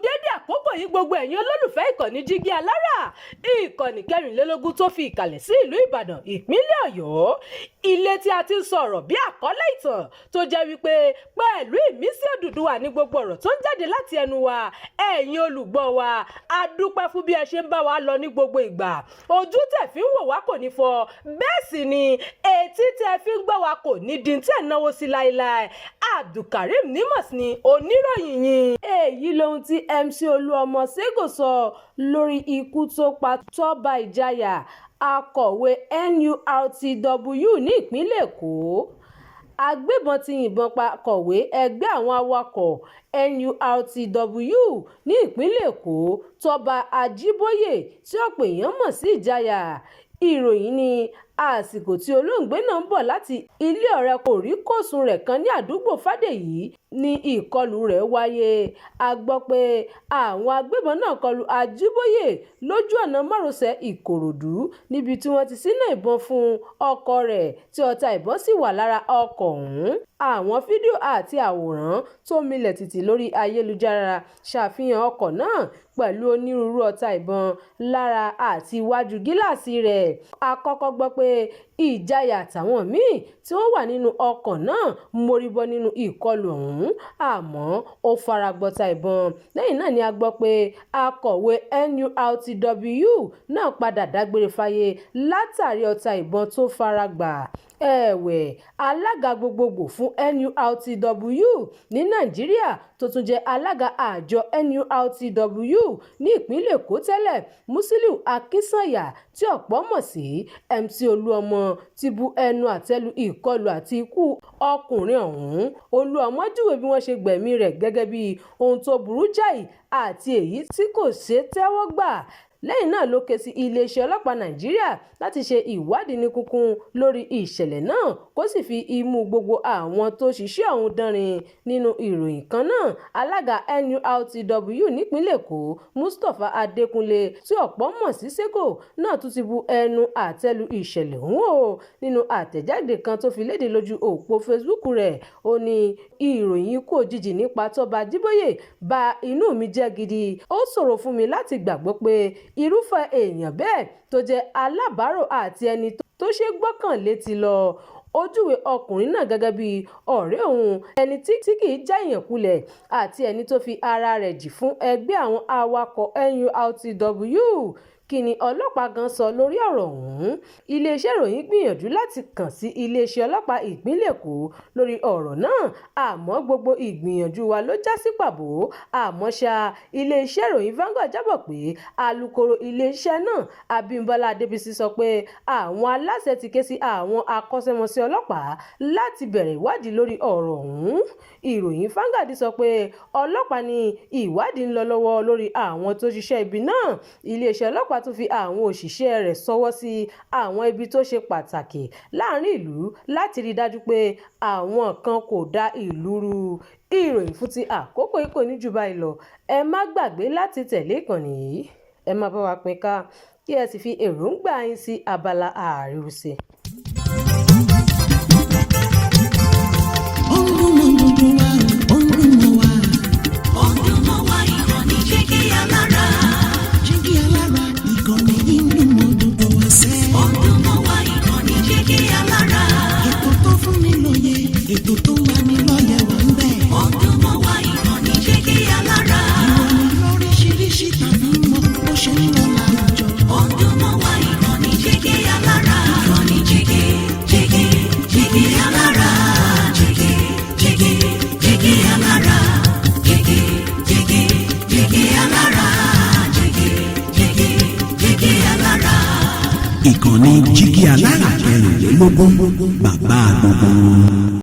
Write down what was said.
Dédé àkókò yìí, gbogbo ẹ̀yin olólùfẹ́ ìkànnì Jígí Alára, ìkànnì 24 tó fi ìkàlẹ̀ sí ìlú Ìbàdàn, ìpínlẹ̀ Ọ̀yọ́, ilé tí a ti ń sọ̀rọ̀ bí àkọlé ìtàn tó jẹ́ wípé pẹ̀lú ìmísí Odùduwà ní gbogbo ọ̀rọ̀ tó ń jáde láti ẹnu wa. Ẹ̀yin olùgbọ́ wa, a dúpẹ́ fún bí ẹ ṣe ń bá wa lọ ní gbogbo ìgbà. Ojú tẹ̀ fi ń wò wá kò ní fọ́, bẹ́ẹ̀ sì ni etí tẹ̀ fi ń gbọ́ wa kò ní di tẹ̀ náwó sí láéláé. Abdulkareem Nimas ni oníròyìn yín. Èyí lohun tí MC Olúọmọ Sego sọ lórí ikú tó pa Tọ́ba Ìjayà, akọ̀wé NURTW ní ìpínlẹ̀ Èkó. Agbébọn ti yìnbọn pa akọ̀wé ẹgbẹ́ àwọn awakọ̀ NURTW ní ìpínlẹ̀ Èkó, Tọ́ba Ajíboyé, tí ọ̀pọ̀ èèyàn mọ̀ sí Ìjayà. Ìròyìn ní àsìkò tí olóògbé náà ń bọ̀ láti ilé ọ̀rẹ́ kòríkòsùn rẹ̀ kan ní àdúgbò Fàdèyí ní ìkọlù rẹ̀ wáyé. A gbọ́ pé àwọn agbébọn náà kọlu Ajíboyé lójú ọ̀nà márosẹ̀ Ìkòròdú níbi tí wọ́n ti ṣínà ìbọn fún ọkọ̀ rẹ̀, tí ọta ìbọn sì wà lára ọkọ̀ ọ̀hún. Àwọn fídíò àti àwòrán tó milẹ̀ tìtì lórí ayélujára ṣàfihàn ọkọ̀ náà pẹ̀lú onírúurú ọta ìbọn lára àti iwájú gíláàsì rẹ̀. A kọ́kọ́ gbọ́ pé Ìjayà àtàwọn míín tí wọ́n wà nínú ọkọ̀ náà mórí bọ́ nínú ìkọlù ọ̀hún, àmọ́ ó fara gbọta ìbọn. Lẹ́yìn náà ni a gbọ́ pé akọ̀wé NURTW náà padà dágbére fáyé látàrí ọta ìbọn tó fara gbà. Ẹ̀wẹ̀, alága gbogbogbò fún NURTW ní Nàìjíríà tó tún jẹ́ alága àjọ NURTW ní ìpínlẹ̀ Èkó tẹ́lẹ̀, Musiliu Akínsànyà, tí ọ̀pọ̀ mọ̀ sí MC Olúọmọ, ti bu ẹnu àtẹ́ lu ìkọlù àti ikú ọkùnrin ọ̀hún. Olúọmọ júwe bí wọ́n ṣe gbẹ̀mí rẹ̀ gẹ́gẹ́ bí ohun tó burú jáì àti èyí tí kò ṣeé tẹ́wọ́ gbà. Lẹ́yìn náà ló ké sí iléeṣẹ́ ọlọ́pàá Nàìjíríà láti ṣe ìwádìí ní kíkún lórí ìṣẹ̀lẹ̀ náà, kó sì fi imú gbogbo àwọn tó ṣiṣẹ́ ọ̀hún dánrin. Nínú ìròyìn kan náà, alága NURTW nípìnlẹ̀ Èkó, Mustapha Adékúnlé, tí ọ̀pọ̀ mọ̀ sí Sego, náà tún ti bu ẹnu àtẹ́ lu ìṣẹ̀lẹ̀ ọ̀hún o. Nínú àtẹ̀jáde kan tó fi léde lójú òpó Facebook rẹ̀, ó ní ìròyìn ikú òjijì nípa Tọ́ba Ajíboyé ba inú mi jẹ́ gidi. Ó ṣòro fún mi láti gbàgbọ́ pé irúfẹ́ èèyàn bẹ́ẹ̀ tó jẹ́ alábàárò àti ẹni tó ṣeé gbọ́kànlé ti lọ. Ó júwe ọkùnrin náà gẹ́gẹ́ bí ọ̀rẹ́ òun, ẹni tí kì í já èèyàn kulẹ̀ àti ẹni tó fi ara rẹ̀ jìn fún ẹgbẹ́ àwọn awakọ̀ NURTW. Kí ni ọlọ́pàá gan sọ lórí ọ̀rọ̀ ọ̀hún? Iléeṣẹ́ ìròyìn gbìyànjú láti kàn sí iléeṣẹ́ ọlọ́pàá ìpínlẹ̀ Èkó lórí ọ̀rọ̀ náà, àmọ́ gbogbo ìgbìyànjú wa ló já sí pàbó. Àmọ́ ṣá, iléeṣẹ́ ìròyìn Vanguard jábọ̀ pé alūkkóró iléeṣẹ́ náà, Abímbọ́lá Adébísí, sọ pé àwọn aláṣẹ ti ké sí àwọn akọ́ṣẹ́mọṣẹ́ ọlọ́pàá láti bẹ̀rẹ̀ ìwádìí lórí ọ̀rọ̀ ọ̀hún. Ìròyìn Vanguard sọ pé ọlọ́pàá ní ìwádìí ń lọ lọ́wọ́ lórí àwọn tó ṣiṣẹ́ ibi náà. Iléeṣẹ́ ọlọ́pàá tún fi àwọn òṣìṣẹ́ rẹ̀ ṣọwọ́ sí àwọn ibi tó ṣe pàtàkì láàrin ìlú láti rí i dájú pé àwọn kan kò da ìlú rú. Ìròyìn fún ti àkókò yìí kò ní jù báyìí lọ. Ẹ má gbàgbé láti tẹ̀lé ìkànnì yìí, ẹ máa bá wa pín ká, kí ẹ sì fi èròǹgbà yín sí abala àríwísí. Ó ń dún mọ́ gbogbo wa, ó ń dún mọ́ wa. Ó ń dún mọ́ wa, ìkànnì Jígí Alára. Jígí Alára, ìkànnì yìí ń dún mọ́ gbogbo wa sẹ́. Ó ń dún mọ́ wa, ìkànnì Jígí Alára. Ètò tó fún ni lóye, ètò tó ń lani lọ́yẹ̀ wà ń bẹ̀. Ó ń dún mọ́ wa, ìkànnì Jígí Alára. Ìròyìn lóríṣiríṣi tàbí mọ bó ṣe ń lọ láwùjọ. Ó ń dún mọ́ wa, ìkànnì Jígí Alára. Ìkànnì Jígí, Jígí, Jígí Alára. Jígí, Jígí, Jígí Alára. Jígí, Jígí, Jígí Alára. Jígí, Jígí, Jígí Alára. Ìkànnì Jígí Alára 24, bàbá gbogbo wọn.